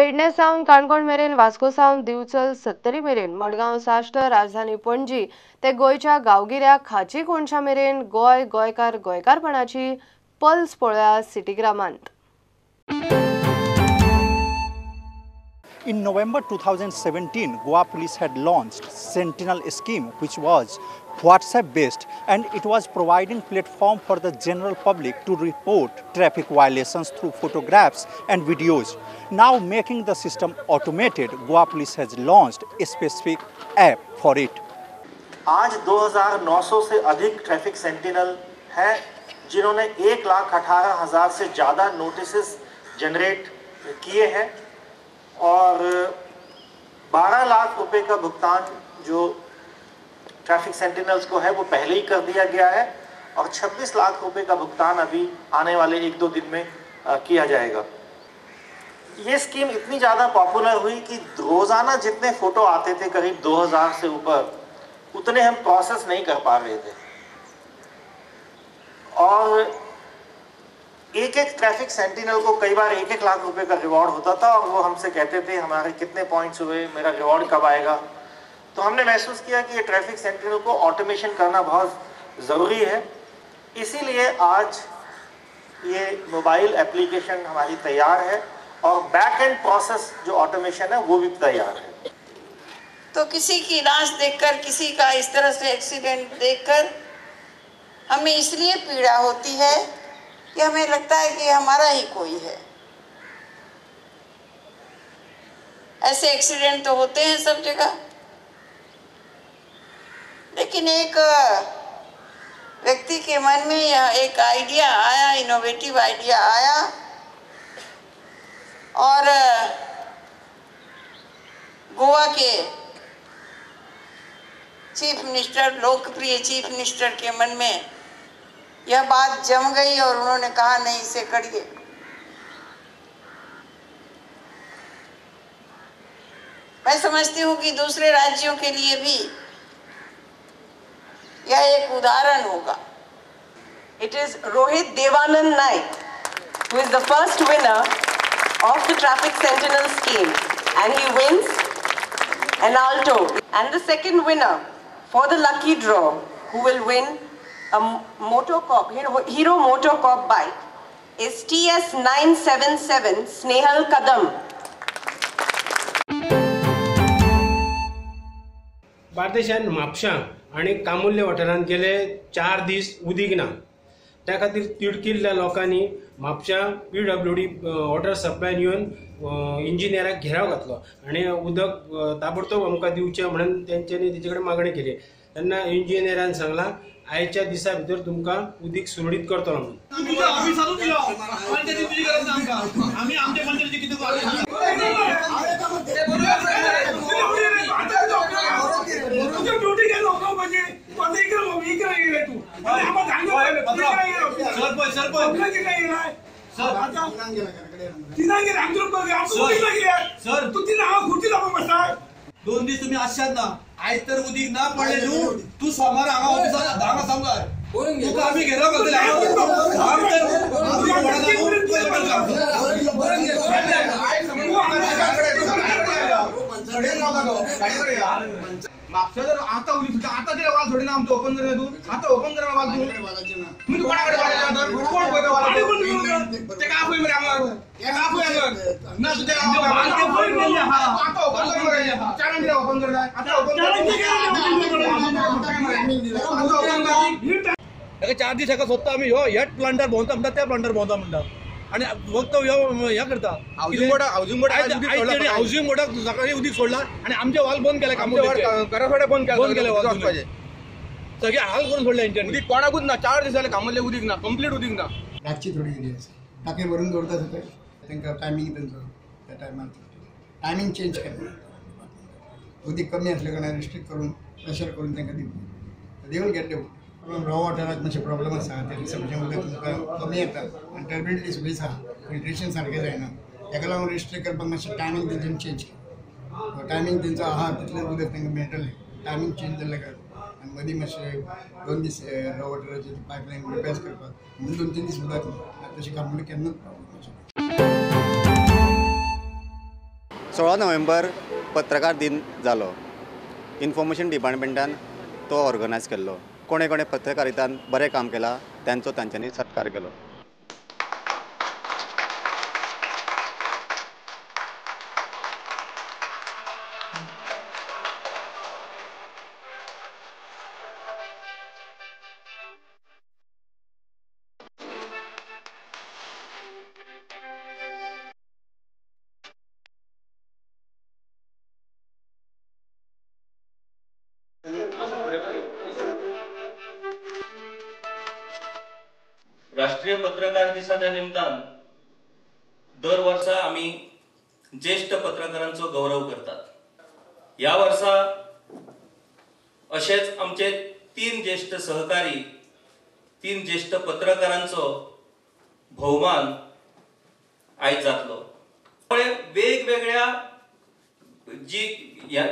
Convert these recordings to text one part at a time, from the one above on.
पेडणे सावन काणकोण मेरेन, वास्को सावन दिवचल सत्तरी मेरेन, मडगांव साश्ट, राजधानी पणजी ते गोंयच्या गांवगिऱ्या खाची कोनशा मेरेन गोंय, गोंयकार, गोंयकारपणाची पल्स पळोवया सिटीग्रामांत. In November 2017, Goa Police had launched Sentinel scheme, which was WhatsApp based, and it was providing platform for the general public to report traffic violations through photographs and videos. Now making the system automated, Goa Police has launched a specific app for it. आज 2900 से अधिक traffic sentinel हैं, जिन्होंने 1,18,000 से ज़्यादा notice generate किए हैं और 12 लाख रुपए का भुगतान जो ट्रैफिक सेंटिनल्स को है वो पहले ही कर दिया गया है और 26 लाख रुपए का भुगतान अभी आने वाले 1-2 दिन में किया जाएगा। ये स्कीम इतनी ज़्यादा पॉपुलर हुई कि रोज़ाना जितने फ़ोटो आते थे, करीब 2000 से ऊपर, उतने हम प्रोसेस नहीं कर पा रहे थे और एक एक ट्रैफिक सेंटिनल को कई बार 1-1 लाख रुपए का रिवॉर्ड होता था और वो हमसे कहते थे हमारे कितने पॉइंट्स हुए, मेरा रिवॉर्ड कब आएगा। तो हमने महसूस किया कि ये ट्रैफिक सेंटिनल को ऑटोमेशन करना बहुत ज़रूरी है, इसीलिए आज ये मोबाइल एप्लीकेशन हमारी तैयार है और बैक एंड प्रोसेस जो ऑटोमेशन है वो भी तैयार है। तो किसी की लाश देखकर, किसी का इस तरह से एक्सीडेंट देखकर हमें इसलिए पीड़ा होती है कि हमें लगता है कि हमारा ही कोई है। ऐसे एक्सीडेंट तो होते हैं सब जगह, लेकिन एक व्यक्ति के मन में यह एक आइडिया आया, इनोवेटिव आइडिया आया और गोवा के चीफ मिनिस्टर, लोकप्रिय चीफ मिनिस्टर के मन में यह बात जम गई और उन्होंने कहा नहीं, इसे करिए। मैं समझती हूँ कि दूसरे राज्यों के लिए भी यह एक उदाहरण होगा। It is Rohit Devanand Naik who is the first winner of the Traffic Sentinel scheme and he wins an Alto. And the second winner for the lucky draw who will win a MotoCorp, Hero MotoCorp bike is TS977 Snehal Kadam. बार्देशान म्हापशां आनी कामुल्ले वाठारांत गेले 4 दीस उदीक ना, त्या खातीर तिडकिल्ल्या लोकांनी म्हापशां PWD water सप्लायन येवन इंजिनियराक घेराव घातलो आनी उदक ताबडतोब आमकां दिवचें म्हणून तेंच्यांनी तेचे कडेन मागणी केली. तेन्ना इंजिनियरान सांगलां आयच्या दिसा भितर तुमकां उदीक सुरळीत करतलो म्हणून. दोन दीस तुम्ही आशात ना, आयज तर उदीक ना पडले न्हू, तू सोमार हांगा ऑफिसात हांगा सांगला तुका आमी घेराव घालतले. म्हापशा जर आतां उदीक सुद्दां आतां कितें वाल सोडिना आमचो ओपन करना तूं, आतां ओपन करना वाल तूं, तुमी कोणा कडेन वाल कोण पळयता वाल तेका आपय मरे हांगा, तेका आपय हांगा ना तूं तेका आतां ओपन कर मरे, चारांक कितें ओपन करता आतां ओपन कर. 4 दीस हेका सोदता आमी, ह्यो ह्याच प्लांटार भोंवता म्हणटा, त्या प्लांटार भोंवता म्हणटा आनी फक्त ह्यो हें करता. हावजींग बोर्डाक हावजींग बोर्डाक सकाळीं उदीक सोडला आनी आमचे वाल बंद केले, घरा बंद केले, बंद केले, सगळे हाल करून सोडले हेंच्यांनी. उदीक कोणाकूच ना, 4 दीस जाले कामुल्ले उदीक ना, कंप्लीट उदीक ना. रातची थोडी गेली आसा, टाके भरून दवरता सकाळी, तांकां टायमींग तेंचो त्या टायमार टायमींग चेंज केलें. उदीक कमी आसल्या कारणान रिस्ट्रिक्ट करून प्रेशर करून तांकां दिवन गेल्ले. रॉ वॉटराक मातशें प्रॉब्लम आसा, ते दिसा उदक तुमकां कमी येता आनी टर्बिडिटी सुद्दां आसा, फिल्ट्रेशन सारकें जायना, ताका लागून रिस्ट्रिक्ट करपाक मातशें टायमींग तेंच्यांनी चेंज केलें. टायमींग तेंचो आहा तितलें उदक तांकां मेळटलें, टायमींग चेंज जाल्ल्या कारणान आनी मदीं मातशें 2 दीस रॉ वॉटराचे पायपलायन रिपेर्स करपाक म्हणून 2-3 दीस उदक ना, तशें कामुर्ले केन्नाच प्रॉब्लम. 16 नोव्हेंबर पत्रकार दिन जालो. इन्फॉर्मेशन डिपार्टमेंटान तो ऑर्गनायज केल्लो. कोणे कोणे पत्रकारितान बरें काम केलां तांचो तांच्यांनी सत्कार केलो. राष्ट्रीय पत्रकार दिसाच्या निमतान दर वर्सा आमी ज्येष्ठ पत्रकारांचो गौरव करतात. ह्या वर्सा अशेच आमचे 3 ज्येष्ठ सहकारी, 3 ज्येष्ठ पत्रकारांचो भोवमान आयज जातलो. वेगवेगळ्या जी ह्या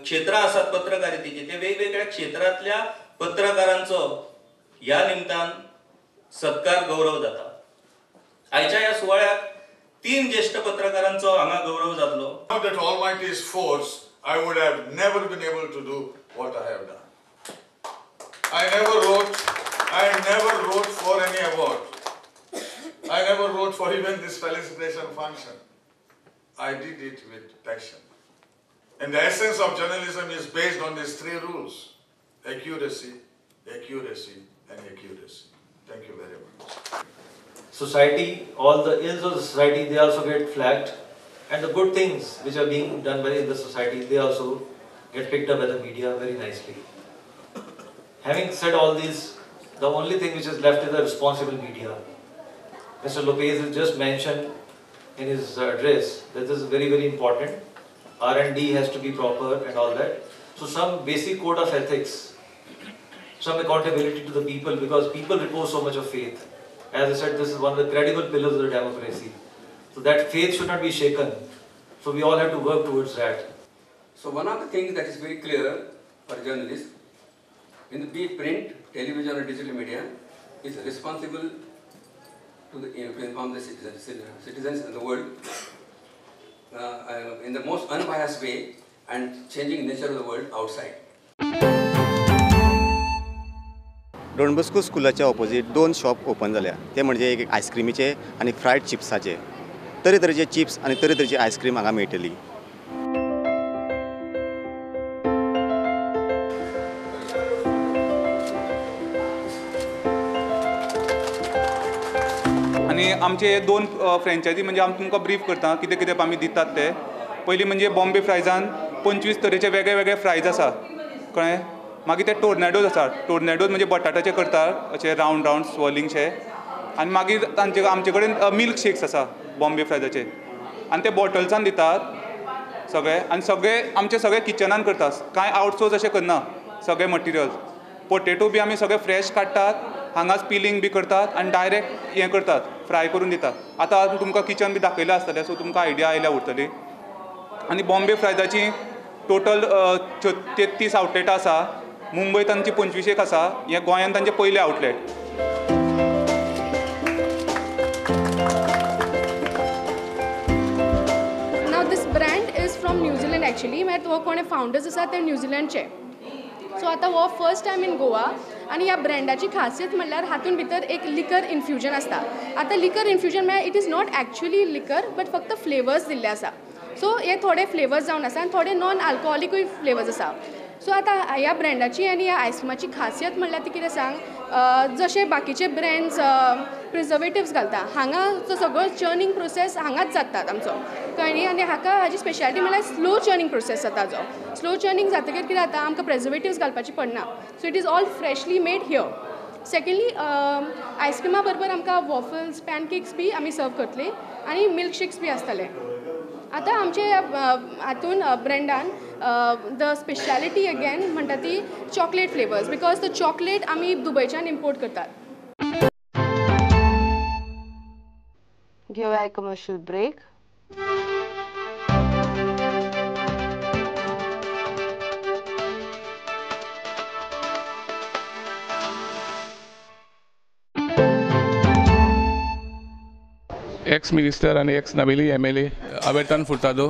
क्षेत्रां आसात पत्रकारितेची, ते वेगवेगळ्या क्षेत्रांतल्या पत्रकारांचो ह्या निमतान सत्कार गौरव जाता. आयच्या ह्या सुवाळ्याक 3 ज्येष्ठ पत्रकारांचो हांगा गौरव जातलो. That Almighty's force, I would have never been able to do what I have done. I never wrote for any award. I never wrote for even this felicitation function. I did it with passion. And the essence of journalism is based on these 3 rules: accuracy, accuracy, and accuracy. Thank you very much. Society, all the ills of the society, they also get flagged, and the good things which are being done by in the society, they also get picked up by the media very nicely. Having said all these, the only thing which is left is the responsible media. Mr. Lopez has just mentioned in his address that this is very, very important. R&D has to be proper and all that. So some basic code of ethics, some accountability to the people, because people repose so much of faith. As I said, this is one of the credible pillars of the democracy. So that faith should not be shaken. So we all have to work towards that. So one of the things that is very clear for journalists, in the be it print, television or digital media, is responsible to inform the citizens in the world in the most unbiased way and changing nature of the world outside. Don Bosco स्कुलाच्या opposite 2 shop open जाल्या. ते म्हणजे एक आयस्क्रिमीचे आनी fried चिप्साचे. तरेतरेचे chips आनी तरेतरेची ice cream हांगा मेळटली. आनी आमचे हे 2 फ्रेंचायजी म्हणजे आमी तुमकां ब्रीफ करता कितें कितें आमी दितात ते. पयलीं म्हणजे बॉम्बे फ्रायजान 25 तरेचे वेगळे वेगळे फ्रायज आसा, कळ्ळें. मागीर ते टोर्नेडोज आसा. टोर्नेडोज म्हणजे बटाटाचे करतात अशे रावंड रावंड स्वलिंगशे. आनी मागीर तांचे आमचे कडेन मिल्क शेक्स आसा बॉम्बे फ्रायजाचे, आनी ते बॉटल्सान दितात सगळे. आनी सगळे आमचे सगळे किचनान करतात, कांय आउटसोर्स अशें करना. सगळे मटिरियल्स पोटेटो बी आमी सगळे फ्रेश काडटात, हांगाच पिलींग बी करतात आनी डायरेक्ट हें करतात, फ्राय करून दितात. आतां तुमकां किचन बी दाखयलां आसतलें, सो तुमकां आयडिया आयल्या उरतली. आनी बॉम्बे फ्रायजाची टोटल 33 आवटलेटां आसा. मुंबय तांची 25 आसा. हे गोंयांत तांचे पयले outlet. Now this brand is from New Zealand actually. म्हळ्यार तो कोणे फाउंडर्स आसा ते न्यूझिलंडचे. सो आतां हो फर्स्ट टायम इन गोवा. आनी ह्या ब्रँडाची खासियत म्हणल्यार हातून भितर एक लिकर इन्फ्युजन आसता. आतां लिकर इन्फ्युजन म्हळ्यार it is not actually liquor, but फक्त फ्लेवर्स दिल्ले आसा. सो हे थोडे फ्लेवर्स जावन आसा आनी थोडे नॉन आल्कोहोलिकूय फ्लेवर्स आसा. सो आतां ह्या ब्रँडाची आनी ह्या आयस्क्रिमाची खासियत म्हणल्यार ती कितें सांग, जशे बाकीचे ब्रँड्स प्रिजर्वेटिव्स घालता, हांगा तो सगळो चर्निंग प्रोसेस हांगाच जातात आमचो, कळ्ळें न्ही. आनी हाका हाजी स्पेशालिटी म्हणल्यार स्लो चर्निंग प्रोसेस जाता. जो स्लो चर्निंग जातकीर कितें जाता, आमकां प्रिजर्वेटिव्स घालपाची पडना. So it is all freshly made here. Secondly, आयस्क्रिमा बरोबर आमकां वॉफल्स, पॅनकेक्स बी आमी सर्व करतली आनी मिल्कशेक्स बी आसतले. आतां आमचे हातून ब्रँडान the speciality again म्हणटा ती chocolate flavours, because the chocolate आमी दुबयच्यान इम्पोर्ट करतात. घेवया commercial break. Ex minister आनी ex Navelim M L A Alberto Furtado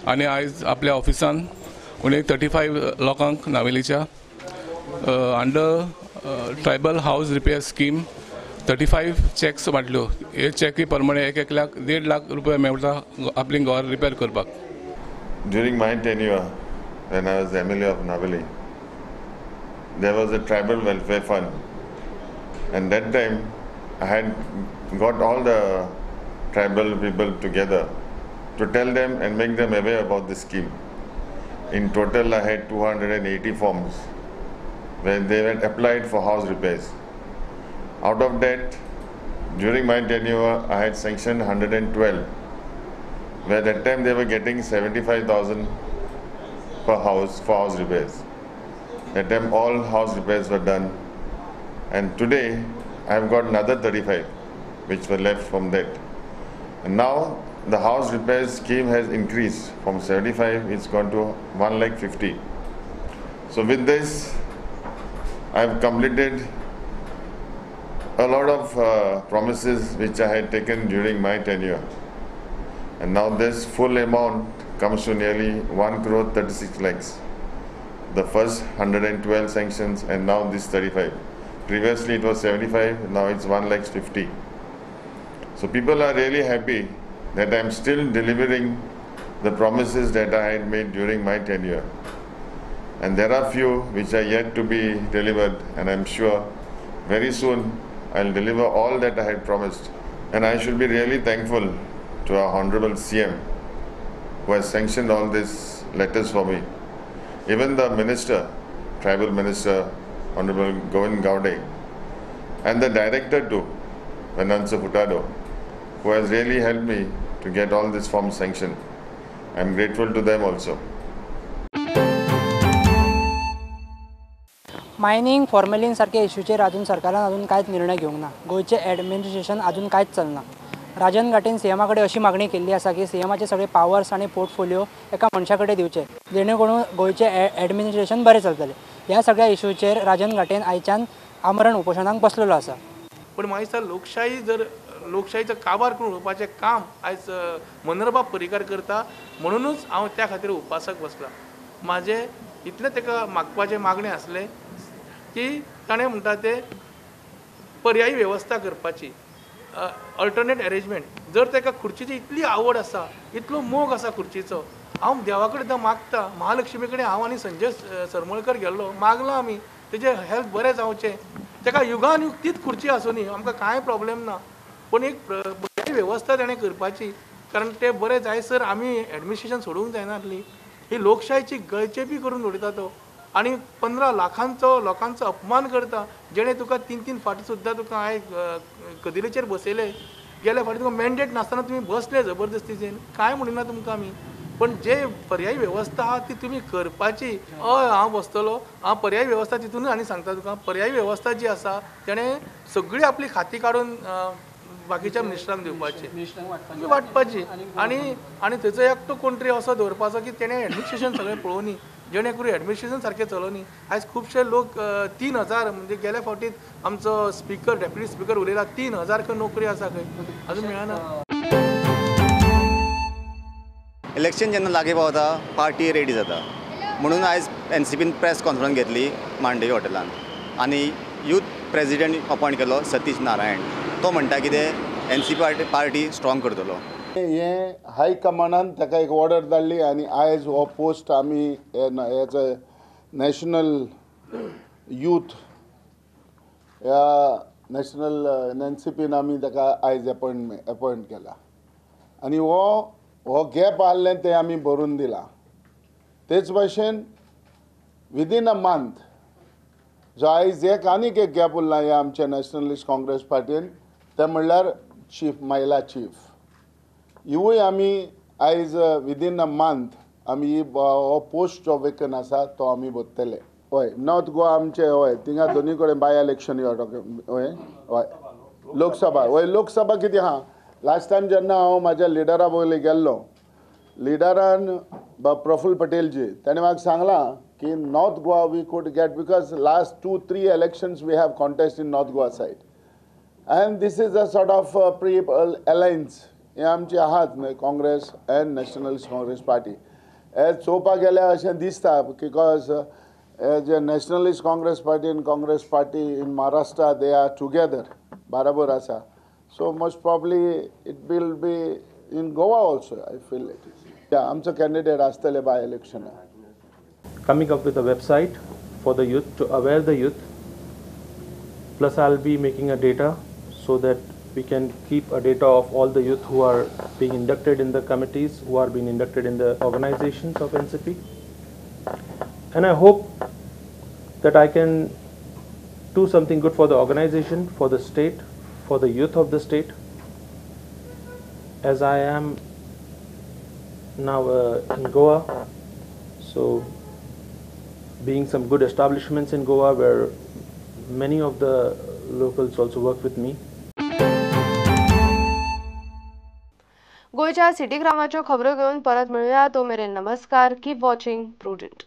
आनी आयज आपल्या ऑफिसान उणे 35 लोकांक नावेलीच्या under tribal house repair scheme 35 cheques वांटल्यो. हे चॅकी प्रमाणे एक एकल्याक 1.5 लाख रुपया मेळटा आपली घर रिपेर करपाक. During my tenure, when I was MLA of Navelim, there was a tribal welfare fund, and that time I had got all the tribal people together to tell them and make them aware about the scheme. In total, I had 280 forms where they had applied for house repairs. Out of that, during my tenure, I had sanctioned 112, where that time they were getting 75,000 per house for house repairs. That time all house repairs were done, and today I have got another 35 which were left from that. And now the house repairs scheme has increased from 75, it's gone to 1,50,000. So with this, I have completed a lot of promises which I had taken during my tenure. And now this full amount comes to nearly 1.36 crore. The first 112 sanctions and now this 35. Previously it was 75, now it's 1,50,000. So people are really happy that I am still delivering the promises that I had made during my tenure. And there are few which are yet to be delivered, and I am sure very soon I will deliver all that I had promised. And I should be really thankful to our Honorable CM who has sanctioned all these letters for me. Even the minister, tribal minister, Honorable Govind Gaude, and the director too, Venancio Furtado, who has really helped me to get all these forms sanctioned. I am grateful to them also. Mining formalin सारखे इश्यूचेर अजून सरकारान अजून कांयच निर्णय घेवंक ना. गोंयचें administration अजून कांयच चलना. राजन घाटेन सीएमा कडेन अशी मागणी केल्ली आसा की सीएमाचे सगळे पावर्स आनी पोर्टफोलियो एका मनशा कडेन दिवचे, जेणे करून गोंयचें एडमिनिस्ट्रेशन बरें चलतलें. ह्या सगळ्या इश्यूचेर राजन घाटेन आयच्यान आमरण उपोशणाक बसलेलो आसा. पूण म्हाका दिसता लोकशाही जर लोकशाहीचो काबार करून उडोवपाचें काम आयज मनोहरबाब पर्रीकार करता, म्हणुनूच हांव त्या खातीर उपासक बसला. म्हाजें इतलें ताका मागपाचें मागणें आसलें की ताणें म्हणटा तें पर्यायी वेवस्था करपाची, अल्टरनेट अरेंजमेंट. जर ताका खुर्चीची इतली आवड आसा, इतलो मोग आसा खुर्चीचो, हांव देवा कडेन मागता, महालक्ष्मी कडेन हांव आनी संजय सरमळकर गेल्लो, मागलां आमी तेजें हेल्थ बरें जावचें, ताका युगान युग तीच खुर्ची आसूनी, आमकां कांय प्रॉब्लेम ना. पूण एक बरी वेवस्था ताणें करपाची, कारण ते बरें जायसर आमी एडमिनिस्ट्रेशन सोडूंक जायना आसली. ही लोकशाहीची गळचेपी करून उडयता तो, आनी 15 लाखांचो लोकांचो अपमान करता, जेणे तुका 3-3 फावटी सुद्दां तुका आयज कदेलीचेर बसयले. गेल्या फावटी तुका मॅन्डेट नासतना तुमी बसले जबरदस्तीचेर, कांय म्हणिना तुमकां आमी. पण जे पर्यायी वेवस्था आहा ती तुमी करपाची. हय, हांव बसतलो, हांव पर्यायी वेवस्था तितूनच आनी सांगता तुका, पर्यायी वेवस्था जी आसा तेणें सगळी आपली खाती काडून बाकीच्या मिनिस्टरांक दिवपाची, वांटपाची, आनी आनी थंयचो एकटो कोण तरी असो दवरपाचो की तेणें एडमिनिस्ट्रेशन सगळें पळोवनी, जेणे करून एडमिनिस्ट्रेशन सारकें चलोवनी. आयज खुबशे लोक 3,000 म्हणजे गेल्या फावटीत आमचो स्पिकर, डेप्युटी स्पिकर उलयला, 3,000 खंय नोकरी आसा खंय अजून मेळना. इलेक्शन जेन्ना लागीं पावता पार्टी रेडी जाता म्हणून आयज एनसीपीन प्रेस कॉन्फरन्स घेतली मांडवी हॉटेलान आनी यूथ प्रेजिडेंट अपॉयंट केलो सतीश नारायण. तो म्हणटा कितें एनसीपी पार्टी स्ट्रॉंग करतलो. हें हायकमांडान ताका एक ऑर्डर धाडली आनी आयज हो पोस्ट आमी एज अ नॅशनल यूथ ह्या नॅशनल एनसीपीन आमी ताका आयज एपॉयंट केला आनी हो गॅप आहलें तें आमी भरून दिलां. तेच भाशेन विदीन अ मंथ जो आयज एक आनीक एक गॅप उरला ह्या आमच्या नॅशनलिस्ट काँग्रेस पार्टीन, तें म्हणल्यार चीफ, महिला चीफ. हिवूय आमी आयज विदीन अ मंथ आमी हो पोस्ट जो वेकन आसा तो आमी भरतले. हय, नॉर्थ गोवा आमचे, हय थिंगा दोनी कडेन बाय इलेक्शन हय हय लोकसभा, हय लोकसभा कितें आहा, लास्ट टायम जेन्ना हांव म्हाज्या लिडरा बगले गेल्लो, लिडरान प्रफुल्ल पटेलजी ताणें म्हाका सांगलां की North Goa we could get because last 2-3 elections we have contest in North Goa side and this is a sort of pre alliance हे आमचे आहात न्हय, Congress and Nationalist Congress Party. एज चोवपाक गेल्यार अशें दिसता because as a Nationalist Congress Party and Congress Party in Maharashtra they are together बराबर आसा. So most probably it will be in Goa also I feel it is. आमचो candidate आसतले बाय इलेक्शनाक. Coming up with a website for the youth to aware the youth. Plus I'll be making a data so that we can keep a data of all the youth who are being inducted in the committees, who are being inducted in the organizations of NCP. And I hope that I can do something good for the organization, for the state, for the youth of the state. As I am now in Goa, so being some good establishments in Goa where many of the locals also work with me. गोंयच्या city ग्रामाच्यो खबरो घेवन परत मेळुया. तो मेरेन नमस्कार. Keep watching Prudent.